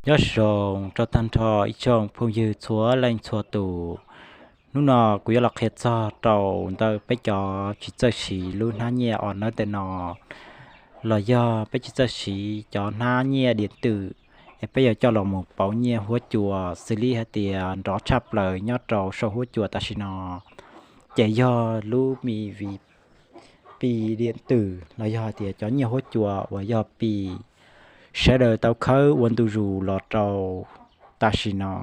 Nyob zoo rau tag nrho ib tsoom phooj ywg txhua leej txhua tus. Hnub no kuv yuav los qhia txog rau ntawm peb cov tsis txawj siv lub hnab nyiaj o nawb ntawm no, los yog peb tsis txawj siv cov hnab nyiaj diam twm, es peb yuav coj los mus pauv nyiaj huab cua xws li hais tias nrov tshaj plaws nyob rau saum huab cua tam sim no, ces yog lub mi vi pi diam twm los yog hais tias cov nyiaj huab cua uas yog pi sawv daws tau khawb ua ntu zus los rau tam sim no.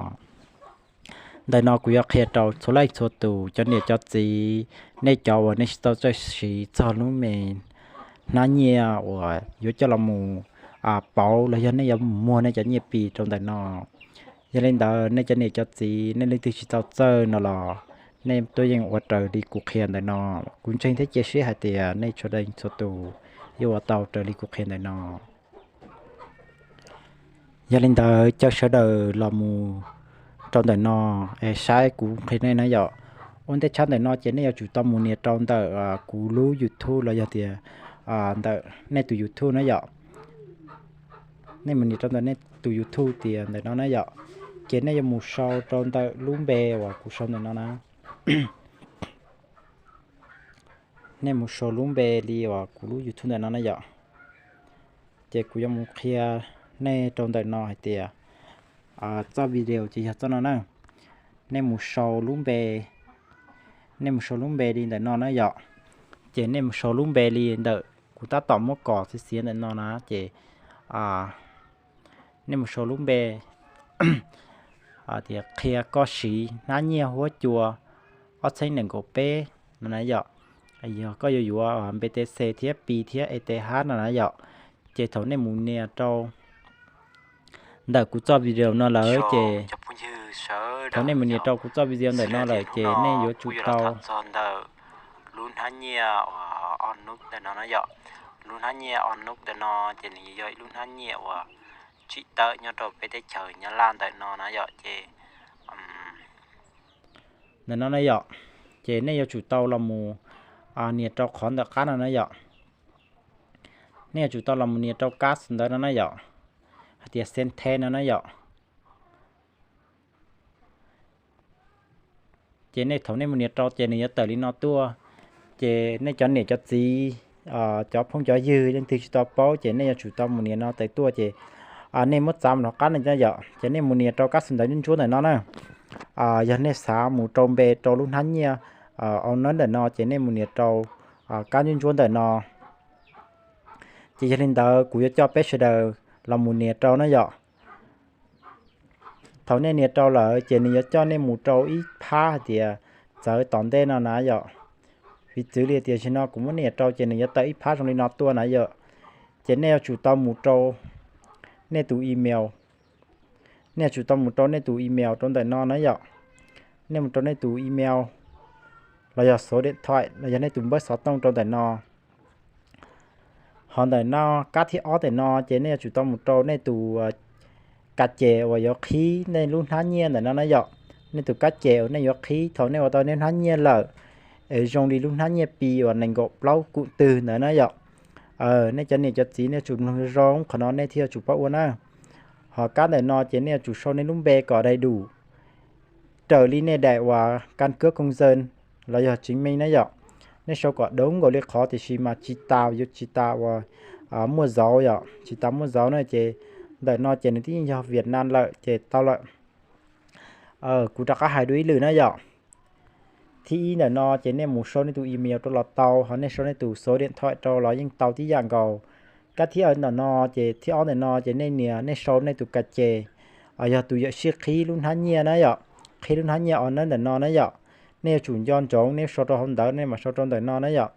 Ntawm no kuv yuav qhia rau txhua leej txhua tus, cov niam cov txiv, nej cov uas nej tsis tau txawj siv txog lub me hnab nyiaj uas yuav coj los mus pauv los yog nej yuav mus muag nej cov nyiaj pi rau ntawm no. Yog li ntawd nej cov niam cov txiv, nej leej twg tsis tau txawj no los nej tuaj yeem ua raws li kuv qhia ntawm no. Kuv ntseeg thiab cia siab hais tias nej txhua leej txhua tus yuav ua tau raws li kuv qhia ntawm no. Yog li ntawd caw sawv daws los mus rau ntawm no es saib kuv qhia nej na yom. Ua ntej tshaj ntawm no ces nej yuav tsum tau mus nias rau ntawm kuv lub YouTube los yog tias ntawm nej tus YouTube na yom. Nej mus nias rau ntawm nej tus YouTube tias ntawm no na yom, ces nej yuav mus sau rau ntawm lub npe uas kuv sau ntawm no na. Nej mus sau lub npe li uas kuv lub YouTube ntawm no na yom. Ces kuv yuav mus qhia nej rau ntawm no hais tias txoj video ces yog txoj no na. Nej mus sau lub npe, nej mus sau lub npe li ntawm no na yom. Ces nej mus sau lub npe li ntawm kuv tab tom muab kos xiav xiav ntawm no na ces nej mus sau lub npe tias qhia koj siv hnab nyiaj huab cua ob txhiab nees nkaum peb no na yom. Yog koj yuav yuav B T C thiab pi thiab E T H no na yom. Ces thaum nej mus nias rau ntawm kuv txoj video no lawm ces, thaum nej mus nias rau kuv txoj video ntawm no lawm ces nej yuav tsum tau txog ntawm lub hnab nyiaj uas o nub ntawm no na yom. Lub hnab nyiaj o nub ntawm no ces nws yog ib lub hnab nyiaj uas tsim tawm nyob rau peb teb chaws Nyab Laj ntawm no na yom. Ces ntawm no na yom, ces nej yuav tsum tau los mus nias rau qhov ntawm qab no na yom. Nej yuav tsum tau los mus nias rau kab ntawd no na yom, hais tias send text no na yom. Ces nej thaum nej mus nias rau ces nws yuav tawm li no tuaj. Ces nej cov niam cov txiv, cov phooj cov ywg leej twg tsis tau paub ces nej yuav tsum tau mus nias no tawm tuaj ces nej muab txav mus rov qab no yom. Ces nej mus nias rau kab ntawv ntsuab ntsuab ntawm no na. Yog nej xav mus rau npe rau lub hnab nyiaj o nub ntawm no ces nej mus nias rau kab ntsuab ntsuab ntawm no. Ces yog li ntawd kuv yuav coj peb sawv daws los mus nias rau na yom. Thaum nej nias rau lawm ces nws yuav coj nej mus rau ib phab hais tias txawv tom ntej no na yom. Piv txwv li tias tam sim no kuv muab nias rau ces nws yuav tawm ib phab zoo li no tuaj na yom. Ces nej yuav tsum tau mus rau nej tus email. Nej yuav tsum tau mus rau nej tus email rau ntawm no na yom. Nej mus rau nej tus email los yog số điện thoại los yog nej tus npawb xov tooj rau ntawm no. Ho ntawm no, kab thib ob ntawm no ces nej yuav tsum tau mus rau nej tus kab ces uas yuav qhib nej lub hnab nyiaj ntawm no na yom. Nej tus kab ces uas nej yuav qhib thaum nej ua tau nej hnab nyiaj lawm, es zoo li lub hnab nyiaj pi uas nees nkaum plaub kum twg ntawd na yom. Nej cov niam cov txiv nej yuav tsum mloog zoo qhov no nej thiaj yuav tsum paub ua na. Ho kab ntawm no ces nej yuav tsum sau nej lub npe kom đầy đủ raws li nej daim uas căn cước công dân los yog chứng minh na yom. Nej sau kom đúng nkaus li qhov tiam sis mas tsis tas, yuav tsis tas uas muaj dấu yom, tsis tas muaj dấu na ces ntawm no ces nws twb yeej yog Việt Nam lawm ces tau lawm. Kuv rov qab hais dua ib lwm na yom. Thib ib ntawm no ces nej mus sau nej tus email rau los tau, ho nej sau nej tus số điện thoại rau los yeej tau tib yam nkaus. Kab thib ob ntawm no ces, thib ob ntawm no ces nej nias, nej sau nej tus kab ces, yog tus yuam sij qhib lub hnab nyiaj na yom, qhib lub hnab nyiaj o nub ntawm no na yom. Nej yuav tsum nco ntsoov nej sau rau hauv ntawv, nej mam sau rau ntawm no na yom.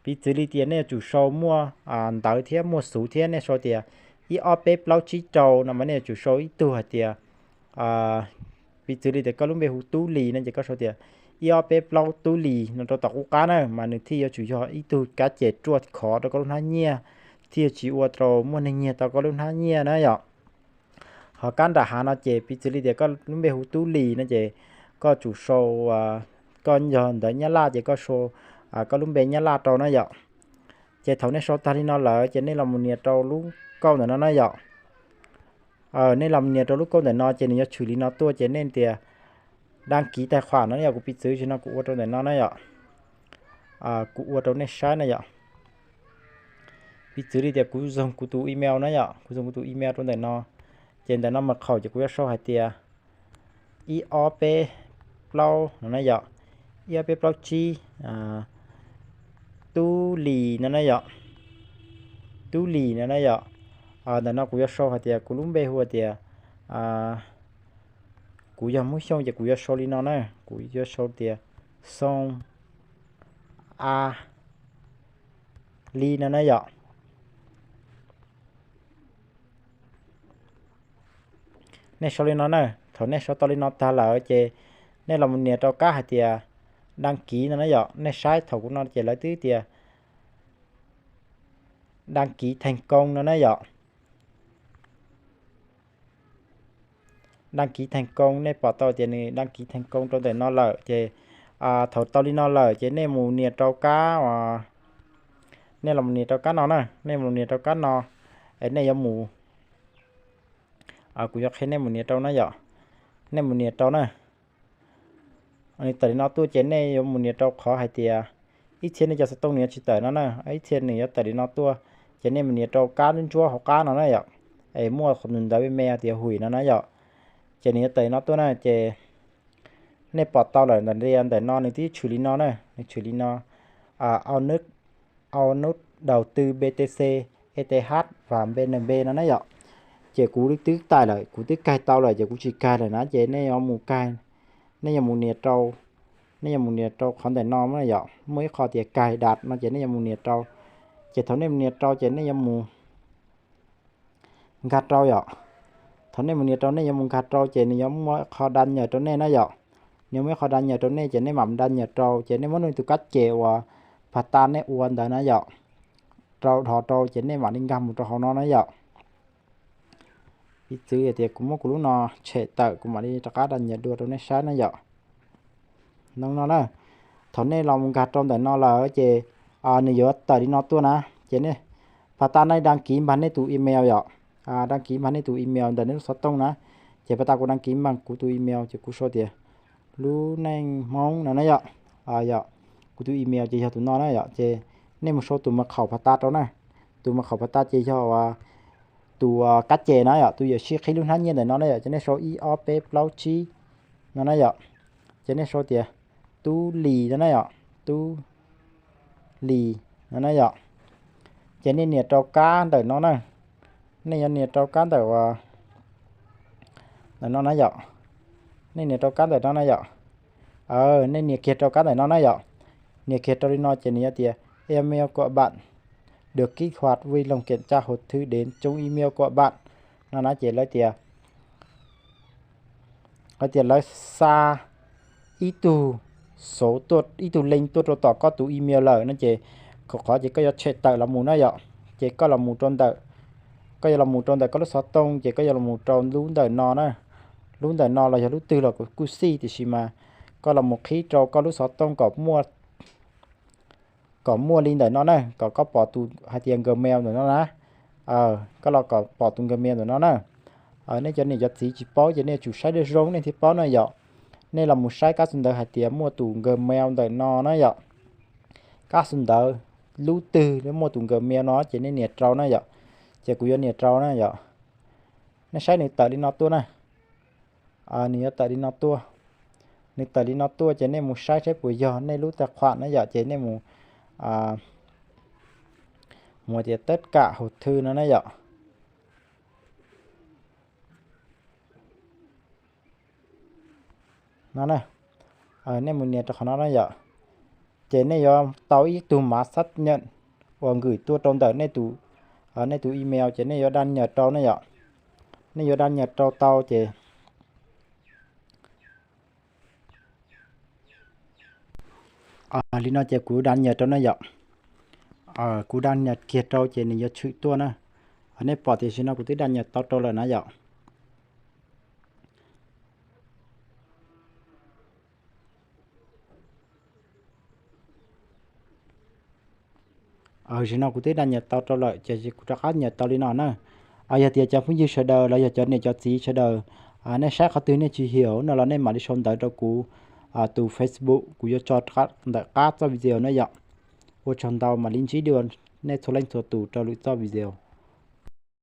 Piv txwv li tias nej yuav tsum sau muaj ntawv thiab muaj xuv thiab, nej sau tias ib ob peb plaub tsib rau no mas nej yuav tsum sau ib tug hais tias, piv txwv li tias koj lub npe hu Tub Lis no ces koj sau tias ib ob peb plaub Tub Lis no rau tom qub qab na, mas nws thiaj yuav tsum yog ib tug kab ces ruaj khov rau koj lub hnab nyiaj, thiaj tsis ua rau muaj neeg nyiag tau koj lub hnab nyiaj na yom. Ho kab nram hav no ces piv txwv li tias koj lub npe hu Tub Lis no ces koj tsum sau, koj yog ntawv Nyab Laj ces koj sau koj lub npe Nyab Laj rau na yom. Ces thaum nej sau tag li no lawm ces nej los mus nias rau lub kauj ntawm no na yom. nej los nias rau lub kauj ntawm no ces nws yuav tshwm li no tuaj ces nej tias đăng ký tài khoản no yom. Kuv piv txwv li no kuv ua rau ntawm no na yom. Kuv ua rau nej saib na yom. Piv txwv li tias kuv zoo kuv tus email na yom, kuv zoo kuv tus email rau ntawm no. Ces ntawm no mật khẩu ces kuv yuav sau hais tias ib ob peb plaub no na yom, ib ob peb plaub tsib, Tub Lis no na yom, Tub Lis no na yom. Ntawm no kuv yuav sau hais tias kuv lub npe hu tias, kuv yog Hmoob Xyooj ces kuv yuav sau li no na, kuv yuav sau tias Xoo A Li no na yom. Nej sau li no na, thaum nej sau tau li no tag lawm ces nej los mus nias rau kab hais tias đăng ký no na yom. Nej saib thaum kuv no ces lawv twb tias đăng ký thành công no na yom. Đăng ký thành công, nej pom tau tias nws đăng ký thành công rau ntawm no lawm ces thaum tau li no lawm ces nej mus nias rau kab, nej los nias rau kab no na, nej mus nias rau kab no, es nej yuav mus, kuv yuav qhia nej mus nias rau na yom, nej mus nias rau na. Nws tawm li no tuaj ces nej yuav mus nias rau qhov hais tias ib txhia nej cov xov tooj nws yuav tsis tawm no na, ib txhia nws yuav tawm li no tuaj ces nej mus nias rau kab ntsuab hauv qab no na yom, es muaj ntawv me me tias huim no na yom, ces nws yuav tawm li no tuaj na ces nej pom tau lawm ntawm no nws twb tshwm li no na, nws tshwm li no, ao nub, ao nub đầu tư B T C, E T H và B N B no na yom. Ces kuv twb tải lawm, kuv twb kaig tau lawm ces kuv tsis kaig lawm na ces nej yuav mus kaig, nej yuav mus nias rau, nej yuav mus nias rau qhov ntawm no na yom, muaj ib qho tias cài đặt no ces nej yuav mus nias rau. Ces thaum nej mus nias rau ces nej yuav mus nkag rau yom. Thaum nej mus nias rau nej yuav mus nkag rau ces nws yuav muaj qhov đăng nhập rau nej na yom. Nws muaj ib qhov đăng nhập rau nej ces nej mam đăng nhập rau ces nej muab nej tus kab ces uas pas tas nej ua ntawd na yom, rau dhos rau ces nej mam li nkag mus rau hauv no na yom. Piv txwv tias kuv muab kuv lub no tshem tawm kuv mam li rov qab đăng nhập dua rau nej saib na yom. No no na, thaum nej los mus nkag rau ntawm no lawm ces nws yuav tawm li no tuaj na. Ces nej pas tas nej đăng ký bằng nej tus email yom, đăng ký bằng nej tus email ntawm nej lub xov tooj na. Ces pas tas kuv đăng ký bằng kuv tus email ces kuv sau tias lub neej Hmoob no na yom. Yog kuv tus email ces yog tus no na yom, ces nej mus sau tus mật khẩu pas tas rau na. Tus mật khẩu pas tas ces yog tus kab ces na yom, tus yawm sij qhib lub hnab nyiaj ntawm no na yom, ces nej sau ib ob peb plaub tsib no na yom. Ces nej sau tias Tub Lis no na yom, Tub Lis no na yom. Ces nej nias rau kab ntawm no na, nej yuav nias rau kab ntawm ntawm no na yom. Nej nias rau kab ntawm no na yom. Nej nias kiag rau kab ntawm no na yom. Nias kiag rau li no ces nws yuav tias email của bạn được kích hoạt, vui lòng kiểm tra hộp thư đến trong email của bạn no na ces lawv tias, lawv tias lawv xa ib tug xov, ib tug link tuaj rau tom koj tus email lawm no ces, qhov ces koj yuav tshem tawm los mus na yom. Ces koj los mus rau ntawm, koj yuav los mus rau ntawm koj lub xov tooj ces koj yuav los mus rau lub ntawm no na. Lub ntawm no los yog lub twg los kuv kuj xij tiam sis mas koj los mus qhib rau koj lub xov tooj kom muaj kom muaj li ntawm no na, kom koj pom tus hais tias Gmail ntawm no na. Koj los kom pom tus Gmail ntawm no na. Nej cov niam cov txiv tsis paub ces nej yuav tsum saib zoo nej thiaj paub na yom. Nej los mus saib kab xu ntawv hais tias muaj tus Gmail ntawm no na yom. Kab xu ntawv lub twg muaj tus Gmail no ces nej nias rau na yom. Ces kuv yuav nias rau na yom. Nej saib nws tawm li no tuaj na. Nws yuav tawm li no tuaj. Nws tawm li no tuaj ces nej mus saib saib puas yog nej lub tài khoản na yom, ces nej mus mus tias tất cả hộp thư no na yom. No na, nej mus nias rau qhov no na yom. Ces nej yuav tau ib tug mã xác nhận uas gửi tuaj rau ntawm nej tus, nej tus email ces nej yuav đăng nhập rau na yom. Nej yuav đăng nhập rau tau ces li no ces kuv đăng nhập rau na yom. Kuv đăng nhập kiag rau ces nws yuav tshwm tuaj na. Nej pom tias tam sim no kuv twb đăng nhập tau rau lawm na yom. Tam sim no kuv twb đăng nhập tau rau lawm ces kuv rov qab nhập tau li no na. Yog tias cov phooj ywg sawv daws los yog cov niam cov txiv sawv daws, nej saib qhov twg nej tsis hiểu no los nej mam li sau ntawv rau kuv tus Facebook, kuv yuav tso ntawm qab txoj video na yom. Ua tsaug ntau, mam li ntsib dua nej txhua leej txhua tus rau lwm txoj video.